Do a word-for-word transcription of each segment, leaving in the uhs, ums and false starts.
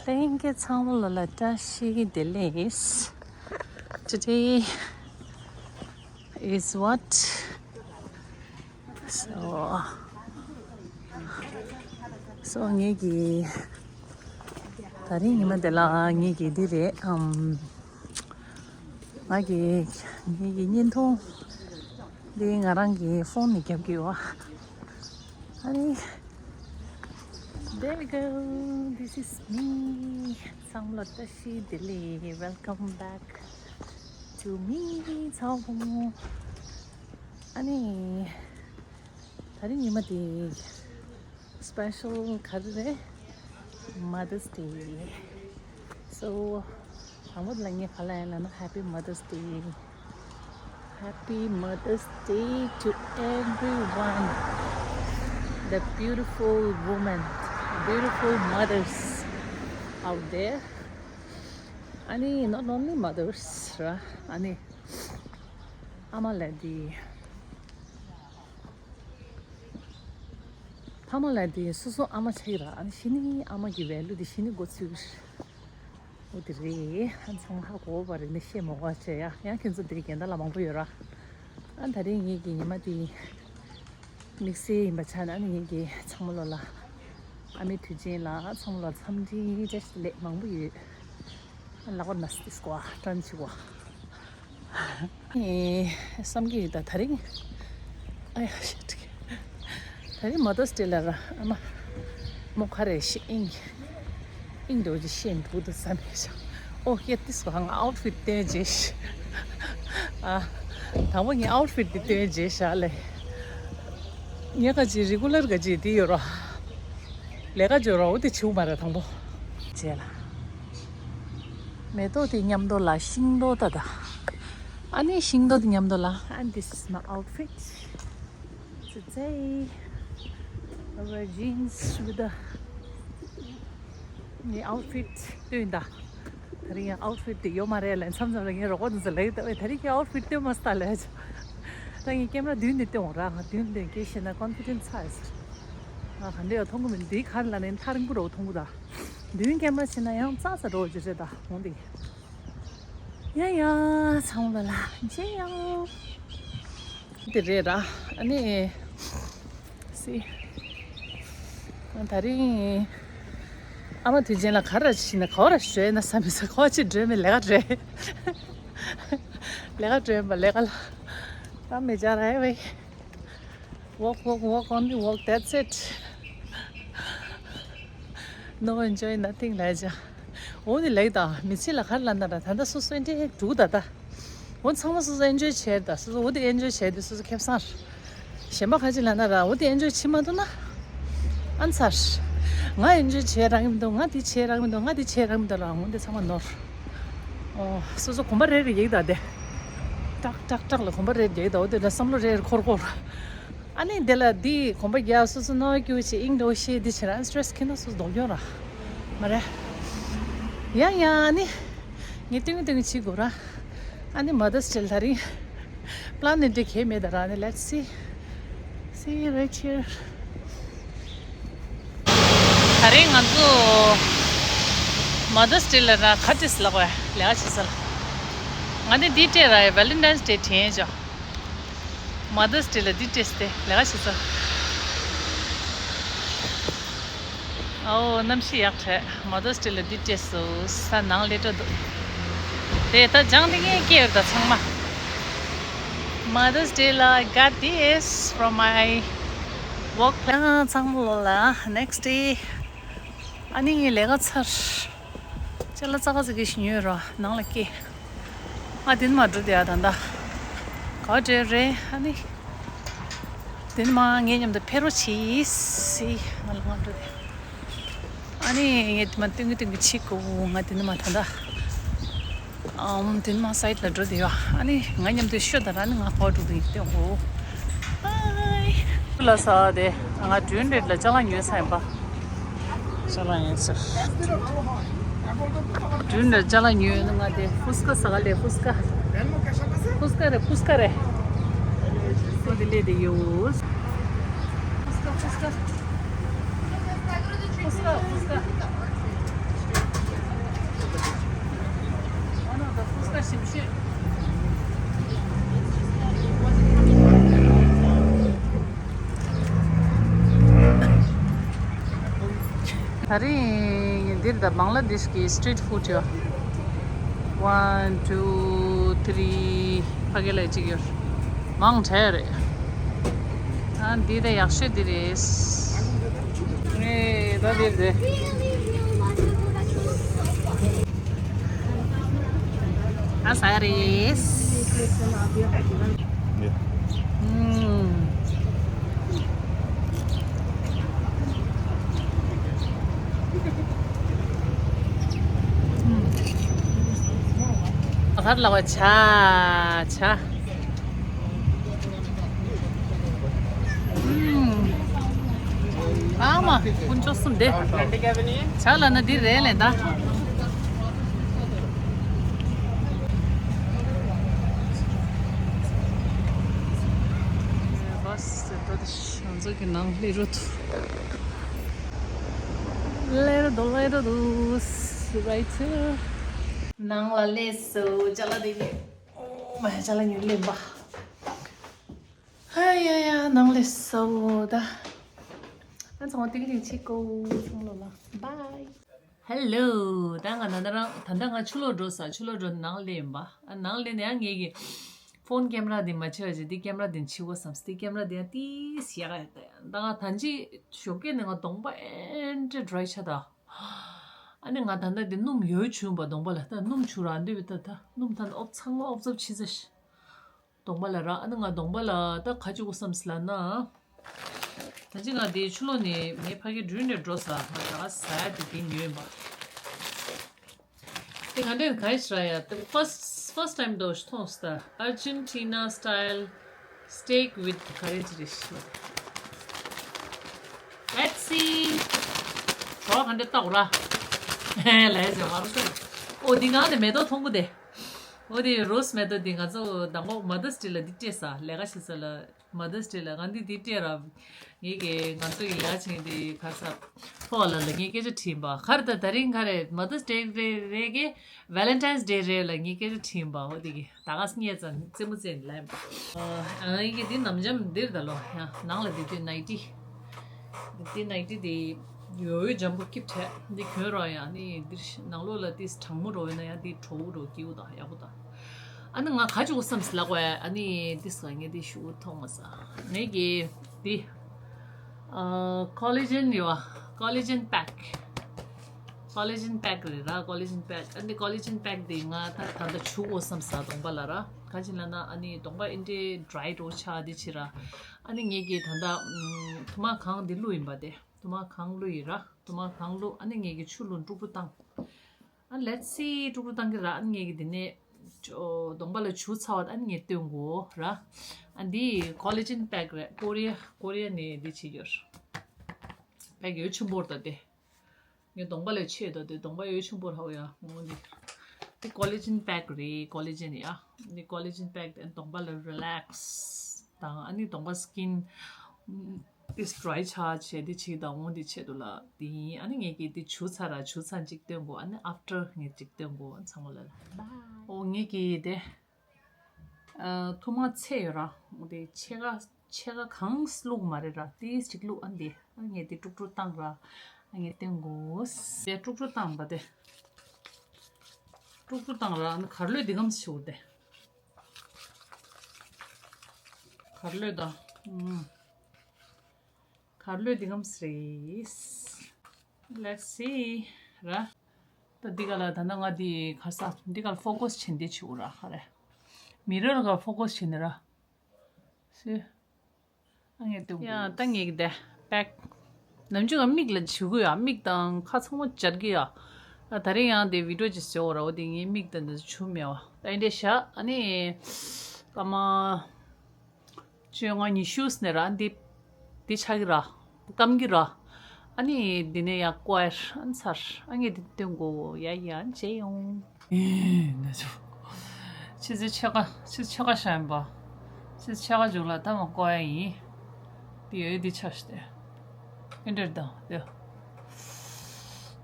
ལྷན་རྒྱས་ཚང་མ་ལ་བཀྲ་ཤིས་བདེ་ལེགས། Today is what? So, so ངེད་ཀྱི་ད་རིང་ཉི་མ་དེ་ལ་ངེད་ཀྱི་འདི་རེད། ཨམ། ང་གི་ངེད་ཀྱི་བརྙན་ཐུང་འདི་ང་རང་གི་ཕོན་ནས་རྒྱབ་ཀྱི་ཡོད། ཨ་ནི། There you go. This is me. ཚང་མ་ལ་བཀྲ་ཤིས་བདེ་ལེགས། Welcome back to me. ཚང་མ། ཨ་ནི། ད་རིང་ཉི་མ་དེ་special ག་རེ་རེད། Mother's Day. So དང་པོ་ལ་ངས་ག་ལ་ཡིན་ལ་ན། Happy Mother's Day. Happy Mother's Day to everyone. The beautiful women, beautiful mothers out there. ཨ་ནི་not only mothers ར། ཨ་ནི་ཨ་མ་ལ་དེ། ཕ་མ་ལ་དེ་སོ་སོ་ཨ་མ་ཆགས་ཀྱི་ར། ཨ་ནི་གཞི་ནས་ཨ་མ་གི་value དེ་གཞི་ནས་མགོ་ཚོས་ཀྱི་རེད། འོ་དེ་རེད། ཨ་ཚང་མ་ཧ་གོ་བ་རེད་ན་བཤད་མ་དགོས་བྱས་ཡ། ཡང་ཁྱེད་ཚོ་དེ་རྒན་ད་ལ་མང་པོ་ཡོད་ར། ཨ་ད་རིང་ངེད་ཀྱི་ཉི་མ་དེ་དམིགས་བསལ་ཡིན་པ་ཆ་ནས། ཨ་ནི་ངེད་ཀྱི་ཚང་མ་ལོ་ལ་ཨ་མའི་དུས་ཆེན་ལ་ཚང་མ་ལོ་འཚམས་འདྲི་བཀྲ་ཤིས་བདེ་ལེགས་མང་པོ་ཡོད། ཨ་ལག་པ་ན་སི་ཏི་སྐོ་ཨ་ཀྲན་ཆི་གོ། ཨེ། བསམ་གྱི་ཡོད་ད་དེ་རིང་། ཨ་ཡ་ཤི་ཊི། དེ་རིང་Mother's Day ལ་ར། ཨ་མ་མོ་ག་རེ་ཤི་ཨིང་ཨིང་འགྲོ་ཅི་ཤེས་འགྲོ་དུ་བསམ་ཡོད་ཤག་ཨོ་ཧེ་ཏིས་ག་ང་outfit སྟོན་རྗེས་ཤི། ཨ། དང་པོ་ངའི་outfit དེ་སྟོན་རྗེས་ཤག་ལས། ངས་ག་ཅི་regular ག་ཅི་དེ་ཡོད་ར། ལས་ཀ་འཇོག་ར། འོ་དེ་བྱེད་མ་ར་དང་པོ། རྗེས་ལ། མེ་ཏོག་དེ་མཉམ་དུ་ལ་ཤིང་ཏོག་ད་ད། ཨ་ནི་ཤིང་ཏོག་དེ་མཉམ་དུ་ལ། And this is my outfit today. Our jeans with the ངའི་outfit སྟོན་ད། དེ་རིང་ཡང་outfit དེ་ཡོད་མ་རེད་ལ། མཚམས་མཚམས་ལ་ངའི་རོགས་པ་དེ་ཚོ་ལབ་ད་བས་དེ་རིང་གི་outfit སྟོན་མ་སྟ་ལས། ད་ངས་ཀེམ་ར་མདུན་ནས་སྟོན་འོང་ར། ང་མདུན་ནས་སྟོན་གལ་ཤེས་ན་confidence ཚ་ཡོད་ཟེར། ང་ག་འདྲ་ཡོད་མཐོང་གི་མི་འདུག་ག་ལ་ནས་ཐག་རིང་པོ་རོ་མཐོང་གི་ད། མདུན་ཀེམ་ར་བྱས་ན་ཡང་ཙག་ཙག་འགྲོ་བ་ཅིག་རེད་ད་འོང་དེ། ཡ་ཡ། ཚང་མ་ལ་མཇལ་ཡོང་། དེ་རེད་ར། ཨ་ནི། སི། ད་རིང་ཨ་མ་དུས་ཆེན་ལ་ག་རེ་ཕྱིན་ན་ག་རེ་བཟོས་ན་བསམ་མི་ས་ག་ཅི་འགྲོ་མི་ལས་ཀ་རེད། ལས་ཀ་འགྲོ་མ་ལས་ཀ་ལ་ད་མི་བྱ་ར་ཨེ་བས། Walk, walk, walk, only walk, that's it. No enjoy, nothing ལས་བྱ། འོ་དེ་ལེགས་དང་མི་ཚེ་ལ་ག་རེ་ལབ་ན་ར། ད་ལྟ་སོ་སོ་འདྲེ་འགྲུག་ད་ད། འོ་ཚང་མ་སོ་སོ་ཨེན་ཇོའི་བྱས་ད། སོ་སོ་འོ་དེ་ཨེན་ཇོའི་བྱས་དེ་སོ་སོ་ཁེ་བཟང་། གཞན་པ་ག་ཅི་ལབ་ན་ར། འོ་དེ་ཨེན་ཇོའི་བྱེད་མ་ཐུབ་ན། ཨ་ཚར། ང་ཨེན་ཇོའི་བྱས་རག་གི་མི་འདུག་ང་དེ་བྱས་རག་གི་མི་འདུག་ང་དེ་བྱས་རག་གི་མི་འདུག་ལ། འོ་དེ་ཚང་མ་ནོར། འོ་སོ་སོ་གོམ་པ་རེ་རེ་ཡིག་ད་དེ། ཏག་ཏག་ཏག་ལ་གོམ་པ་རེ་རེ་ཡིག་ད། འོ་དེ་ལ་བསམ་བློ་རེ་རེ་འཁོར་འཁོར། ཨ་ནི་དེ་ལ་འདི་གོམ་པ་རྒྱག་སོ་སོ་ནོར་སྐྱུ་ཆེ་ཨིང་འགྲོ་ཤེས་འདི་བྱེད་རང་stress ཁྱེར་ན་སོ་སོ་ལྡོག་ཡོང་ར། མ་རེད། ཡ་ཡ་ཨ་ནི། ངས་སྟོན་གི་སྟོན་གི་བྱེད་དགོས་ར། ཨ་ནི་Mother's Day ལ་ད་རིང་plan ནི་འདྲ་གས་མེད་ད་ར། ཨ་ནི་let's see. See right here. ད་རིང་ང་ཚོ་Mother's Day ལ་ར་ག་ཏིས་ལ་གོ་ལས་ཀ་བྱེད་ས་ལ། ང་ནི་འདི་སྤྲད་ར་Valentine's Day དྲན་ཅོ། Mother's Day ལ་འདི་སྤྲད་སྟེ་ལས་ཀ་བྱེད་ས། ཨའོ་གནམ་གཤིས་ཡག་དྲགས། Mother's Day ལ་འདི་སྤྲད་སོ། ས་ནང་ལས་སྤྲོ་འདུག་དེ་ད་ལྗང་དེ་ངས་སྐྱེས་ཡོད་ད་ཚང་མ། Mother's Day ལ་I got this from my work place. ཚང་མ་ལོ་ལ་next day. ཨ་ནི་ངས་ལས་ཀ་ཚར། ཅ་ལག་ཙག་ཙིག་གི་ཞིག་ཉོས་རོགས་ནང་ལ་སྐྱེལ། ང་དེ་ནས་མར་འགྲོ་བསྡད་ཡ་ད་ལྟ། ག་འདྲ་རེད་ཨ་ནི། དེ་ནས་མར་ངའི་མཉམ་དུ་ཕེབས་རོགས་གྱིས། སི་ང་ལ་ང་འགྲོ་བསྡད། ཨ་ནི་ངས་དེ་མར་སྟོན་གི་སྟོན་གི་བྱེད་དགོས། ང་དེ་ནས་མར་ད་ལྟ། ཨམ་དེ་ནས་མར་སའིཌ་ལ་འགྲོ་བསྡད་ཡོད། ཨ་ནི་ང་མཉམ་དུ་ཤོད་ད་ར། ཨ་ནི་ང་ག་པར་འགྲོ་གི་ཡིན་སྟོན་གོ། ལ་ས་དེ་ང་ཌུན་རེད་ལ་ཅ་ལག་ཉོས་ས་ཡིན་པ། ཅ་ལག་ཉོས་ས། ཌུན་རེད་ཅ་ལག་ཉོས་ན་ང་དེ་ཧྥུ་སྐ་ཟ་ག་ལས་ཧྥུ་སྐ། ཧྥུ་སྐ་རེད་ཧྥུ་སྐ་རེད། ཁོ་དེ་ལས་དེ་ཡོད། ཧྥུ་སྐ་ཧྥུ་སྐ། ཧྥུ་སྐ་ཧྥུ་སྐ། ད་རིང་འདིར་ད་བང་ལ་དེཤ་གི་street food ཡོད། One, two, three. ཕ་གི་ལ་གཅིག་ཡོད། མང་དྲགས་རེད། ཨ་འདི་ད་ཡག་ཤོས་འདི་རེད། ངས་ད་འདིར་དེ། ཨ་ཟ་རེད། ཨུམ། ཨ་ཧར་ལ་བ་ཆ་ཆ། ཨུམ། ཨ་མ་དཀོན་མཆོག་གསུམ་དེ། ཆ་ལ་ན་འདི་རེད་ལེ་ད། བ་སི་ད་ང་ཚོ་གི་ནང་སླེབས་འགྲོ་ཐུབ། སླེབས་འགྲོ་འདུག་སླེབས་འགྲོ་འདུག right here. ནང་ལ་སླེབས་སོང་། ཅ་ལག་དེ་གི། ཨོ་མ་ཡ། ཅ་ལག་ཉོས་སླེབས་པ། ཧ་ཡ་ཡ། ནང་ལ་སླེབས་སོང་ད། ཨ་ཚང་མ་ཏིང་ཏིང་བྱེད་དགོས། ཚང་མ་ལོ་ལ་bye. Hello. ད་ང་ད་ལྟ་རང་ད་ལྟ་ང་ཕྱི་ལོགས་འགྲོ་ས། ཕྱི་ལོགས་འགྲོ་ནང་སླེབས་ཡིན་པ། ཨ་ནང་སླེབས་ནས་ཡང་ངེད་ཀྱི་ཕོན་ཀེམ་ར་དེ་མ་ཕྱེ་བ་བྱས། དེ་ཀེམ་ར་དེ་ཕྱེ་དགོས་བསམས། དེ་ཀེམ་ར་དེ་ཡང་ཏིས་ཡག་ཡག་ད་ཡང་ད་ང་ད་ཅི་ཞོགས་ཀས་ནས་ང་གདོང་པ་ཨེ་འདྲ་ཌ་རའི་ཆགས་ད། ཨ་ནི་ང་ད་ལྟ་དེ་སྣུམ་ཡོད་བྱུང་བ་གདོང་པ་ལ། ད་སྣུམ་བྱུག་ར་འདོད་པའི་ད་ད་སྣུམ་ད་ཨོབ་ཚང་མ་ཨོབ་ཚོབ་ཕྱི་ཟེར། གདོང་པ་ལ་ར། ཨ་ནི་ང་གདོང་པ་ལ་ད་ག་ཅིག་དགོས་བསམ་སི་ལ་ན། ད་ཅི་ང་དེ་ཕྱི་ལོགས་ནས་ངའི་ཕ་གི་འགྲུལ་ནས་འགྲོ་ས། ང་ད་ག་ཟ་ཡ་དེ་དེ་ཉོས་ཡིན་པ། དེ་ང་འདྲེན་ག་ཡི་ཤི་ར་ཡ། The first, first time དོ་མཐོང་སྟ། Argentina style steak with ག་རེ་ཅི་རེད་ཤི། Let's see. གྲོགས་ག་འདྲ་བཏགས་ར། ལས་ཟེར་མ་རུ་ཟེར། ཨོ་འདི་ང་ནས་མེ་ཏོག་མཐོང་གི་དེ། ཨོ་དེ་རོ་སི་མེ་ཏོག་དེ་ང་ཚོ་དང་པོ་Mother's Day ལ་འདི་སྤྲད་ས། ལས་ཀ་བྱེད་ས་ལ་Mother's Day ལ་ང་འདི་འདི་སྤྲད་ར། ངེད་ཀྱི་ང་ཚོ་ཡི་ལས་བྱེད་འདི་ཁ་ས་ཕོ་བ་ལ་ལ་ངས་སྐད་ཆ་དྲིས་པ། ཁར་ད་ད་རིང་ཁ་རེད། Mother's Day རེད་རེད་གི། Valentine's Day རེད་ལ་ངས་སྐད་ཆ་དྲིས་པ། ཨོ་དེ་གི་ད་ག་སྙད་ཙམ་རྩེད་མོ་རྩེད་ལ། ཨ་ཡི་གི་འདི་ནམ་འཇམ་འདིར་ད་ལོ་ཡ། ནང་ལ་འདི་དུས་ནའི་ཊི། འདི་ནའི་ཊི་དེ་ཡོ་ཡོ་འཇམ་པོ་སྐྱིད་དྲགས། འདི་གྱོན་རོགས་ཡ། ནི་འདིར་ནང་ལོགས་ལ་ཏིས་གྲང་མོ་རོ་ཡོད་ན་ཡ། འདི་དྲོ་བོ་རོ་སྐྱིད་པོ་དང་ཡག་པོ་དང་། ཨ་ནི་ང་ག་ཅིག་དགོས་བསམ་སི་ལ་གོ་ཡ། ཨ་ནི་ཏིས་ང་ངས་འདི་ཞུ་མཐོང་མ་ས། ངས་ཀྱི་འདི་ཨ་ཀོ་ལེ་ཇེན་ཡོད་བ། ཀོ་ལེ་ཇེན་པེག་ཀོ་ལེ་ཇེན་པེག་རེད་ར། ཀོ་ལེ་ཇེན་པེག་ཨ་ནི་ཀོ་ལེ་ཇེན་པེག་དེ་ང་ད་ད་ལྟ་བྱུག་དགོས་བསམ་ས་གདོང་པ་ལ་ར། ག་ཅི་ལ་ན་ཨ་ནི་གདོང་པ་ཨིན་དྲེ་ཌ་རའི་རོ་ཆགས་དེ་ཕྱི་ར། ཨ་ནི་ངས་ཀྱི་ད་ལྟ་ཐུ་མ་གང་དེ་བླུགས་ཡིན་པ་དེ། ཐུ་མ་གང་བླུགས་ཡིན་ར། ཐུ་མ་གང་བླུགས། ཨ་ནི་ངས་ཀྱི་ཆུ་བླུགས་དཀྲུག་དཀྲུག་བཏང་། ཨ་let's see དཀྲུག་དཀྲུག་བཏང་གི་ར། ཨ་ནི་ངས་ཀྱི་དེ་ནས་གདོང་པ་ལ་བྱུག་ཚར་བ། ཨ་ནི་ངས་སྟོན་དགོས་ར། ཨ་འདི་ཀོ་ལེ་ཇེན་པེག་རེད། ཀོ་རི་ཡ་ཀོ་རི་ཡ་ནས་འདི་བྱེད་ཡོད། པེག་ཡོད་ཆེན་པོ་རེད་ད་དེ། ངའི་གདོང་པ་ལས་ཆེ་ད་དེ། གདོང་པ་ཡོད་ཆེན་པོ་ར་བ་ཡ། འོ་འདི། འདི་ཀོ་ལེ་ཇེན་པེག་རེད། ཀོ་ལེ་ཇེན་ཡ། འདི་ཀོ་ལེ་ཇེན་པེག་དེ་གདོང་པ་ལ་རི་ལེག་སི་དང་། ཨ་ནི་གདོང་པ་སི་ཀིན་ཏིས་ཌ་རའི་ཆགས་བྱས་དེ་ཆེ་དང་། འོ་འདི་ཆེད་དུ་ལ་དེ་ཡིན། ཨ་ནི་ངས་ཀྱི་དེ་བྱུག་ཚར་ར། བྱུག་ཚར་གཅིག་སྟོན་དགོས། ཨ་ནི་ཨབ་ཊར་ངས་གཅིག་སྟོན་དགོས། ཚང་མ་ལ་ལ། འོ་ངས་ཀྱི་དེ། ཨ་ཐུ་མ་ཚད་ཡོད་ར། འོ་དེ་ཕྱེད་ཀ་ཕྱེད་ཀ་གང་བླུགས་མ་རེད་ར། ཏིས་གཅིག་བླུགས། ཨ་འདི་ཨ་ངས་དེ་དཀྲུག་དཀྲུག་བཏང་ར། ཨ་ངས་སྟོན་དགོས། དེ་དཀྲུག་དཀྲུག་བཏང་པ་དེ། དཀྲུག་དཀྲུག་བཏང་ར། ཨ་ནི་གར་གློད་འདི་གམ་ཞུ་དེ། གར་གློད་ད། ཨུམ། གར་གློད་འདི་གམ་སི་རེད། Let's see ར། ད་འདི་ག་ལ་ད་ནང་ང་འདི་གར་ས་འདི་ག་ལ་ཕོ་ཀས་བྱེད་འདི་ཆུ་ར། ཧ་རེ། མི་རོར་ག་ཕོ་ཀས་བྱེད་ནི་ར། སི། ཨ་ངས་ཏུ། ཡ་ད་ངས་གི་དེ་པེག་ནམ་རྒྱུན་ང་མིག་ལ་བྱུག་གི་ཡ། མིག་དང་ཁ་ཚང་མ་འབྱར་གི་ཡ། ཨ་ད་རེས་ཡང་དེ་བི་ཌིའོ་ཅིག་བཟོ་ར། འོ་དེ་ངའི་མིག་དང་འདི་བྱུག་མེད་བ། ད་ཨེ་འདྲས་བཞག་ཨ་ནི་སྐར་མ་བཅོ་ལྔ་ཉི་ཤུ་ནས་ར་འདི་འདི་ཆགས་ཀྱི་ར། སྐམ་གྱི་ར། ཨ་ནི་འདི་ནས་ཡ་ཀོ་ཡར་ཨ་ནི་ཚར། ཨ་ངས་འདི་སྟོན་དགོས། ཡ་ཡ་བྱས་ཡོང་། ཨེ་ན་ཆུ། ཆུ་ཚོད་ཕྱེད་ཀ་ཆུ་ཚོད་ཕྱེད་ཀ་ཤར་ཡིན་པ། ཆུ་ཚོད་ཕྱེད་ཀ་མཇུག་ལ་ད་མ་ཀོ་ཡ་ཡིན། འདི་ཡོད་འདི་ཆགས་ཤི་དེ། ཨེ་འདྲར་དང་དེ།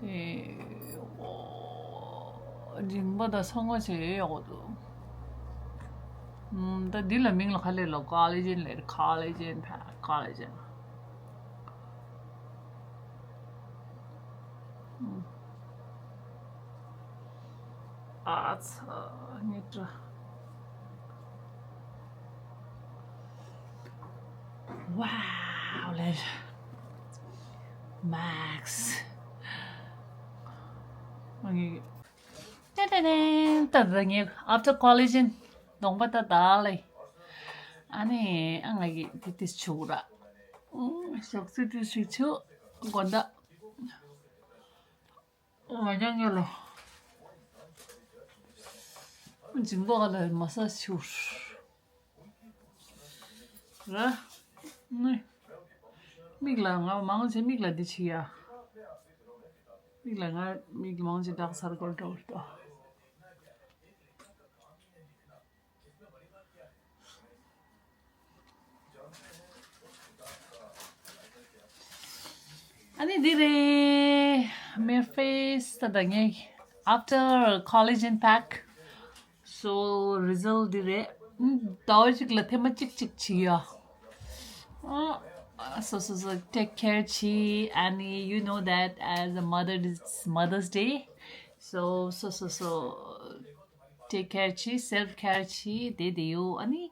ཨེ། འོ། རིང་པ་དང་ཚང་མ་བྱས་ཡོད་ཡག་པོ་འདུག་ད་འདི་ལ་མིང་ལ་ག་ལེ་ལོ། ཀོ་ལེ་ཇིན་ལེ། ཀོ་ལེ་ཇིན་ཕ། ཀོ་ལེ་ཇིན། ཨ་ཚ། ངེད་དྲ། ཝའོ་ལེ། མེག་སི། ང་ངེད། ཏན་ཏན་ཏན། ད་ད་ངས་after collagen གདོང་པ་ད་ད་ལེ། ཨ་ནི་ཨ་ང་གི་དེ་དེ་བྱུག་ར། ཞོགས་ཚུལ་དེ་ཞིག་བྱུག་དགོན་ད། ཨོ་ཉང་ཉོ་ལོ། འཇིང་པོ་ག་ལ་མ་ས་བྱུག་ར། ནི། མིག་ལ་ང་མང་ཆེ་མིག་ལ་འདི་བྱེད་ཡ། མིག་ལ་ང་མིག་མང་ཆེ་ཌག་སར་ཀལ་འགྲོ་གི་འདུག་ཨ་ནི་འདི་རེད། མེར་ཕེ་སི་ད་ད་ངས་after collagen pack. So result འདི་རེད། ཟླ་བ་གཅིག་ལ་ཐེངས་མ་གཅིག་གཅིག་བྱེད་ཡ། ཨ། so so so take care བྱེད། ཨ་ནི་you know that as a mother, it's Mother's Day. So so so so take care བྱེད། self care བྱེད། དེ་དེ་ཡོད། ཨ་ནི།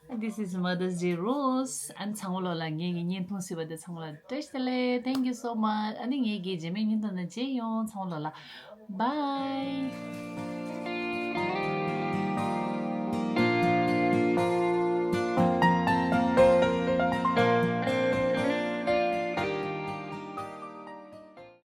This is Mother's Day rose. ཨ་ནི་ཚང་མ་ལོ་ལ་ངེད་ཀྱི་བརྙན་ཐུང་གཟིགས་པ་དེ་ཚང་མ་ལ་བཀྲ་ཤིས་བདེ་ལེགས། Thank you so much. ཨ་ནི་ངེད་ཀྱི་རྗེས་མའི་བརྙན་ཐུང་ནང་མཇལ་ཡོང་། ཚང་མ་ལོ་ལ་bye.